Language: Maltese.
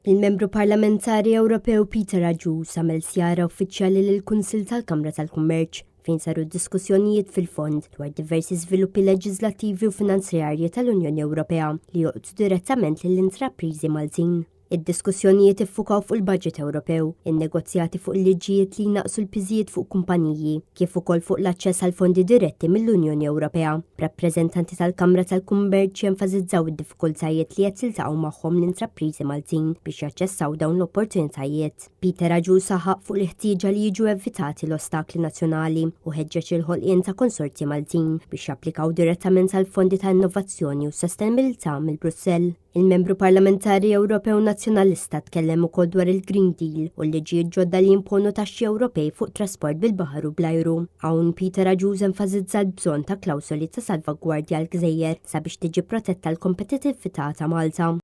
Il-Membru Parlamentari Ewropew Peter Agius għamel żjara uffiċjali lill-Kunsill tal-Kamra tal-Kummerċ fejn saru diskussjonijiet fil-fond dwar diversi żviluppi leġislattivi u finanzjarji tal-Unjoni Ewropea li jolqtu direttament lill-intrapriżi Maltin. Id-diskussjonijiet iffukaw fuq il-budget Ewropew, in-negozjati fuq il-liġijiet li jnaqqsu l-piżijiet fuq kumpaniji, kif ukoll fuq l-aċċess għal fondi diretti mill-Unjoni Ewropea. Rappreżentanti tal-Kamra tal-Kummerċ jenfasizzaw id-diffikultajiet li qed jiltaqgħu magħhom l-intrapriżi Maltin biex jaċċessaw dawn l-opportunitajiet. Peter Agius saħaq fuq il-ħtieġa li jiġu evitati l-ostakli nazzjonali u ħeġġeġ il-ħolqien ta' konsorzji Maltin biex japplikaw direttament għal fondi ta' innovazzjoni u sostenibilità mill-Brussell. Il-Membru Parlamentari Ewropew Nazzjonalista tkellem ukoll dwar il-Green Deal u l-liġijiet ġodda li jimponu taxxi Ewropej fuq trasport bil-baħar u bl-ajru. Hawn Peter Agius enfasizza l-bżonn ta' klawsoli ta' salvagwardja għall-gżejjer sabiex tiġi protetta l-kompetittività ta' Malta.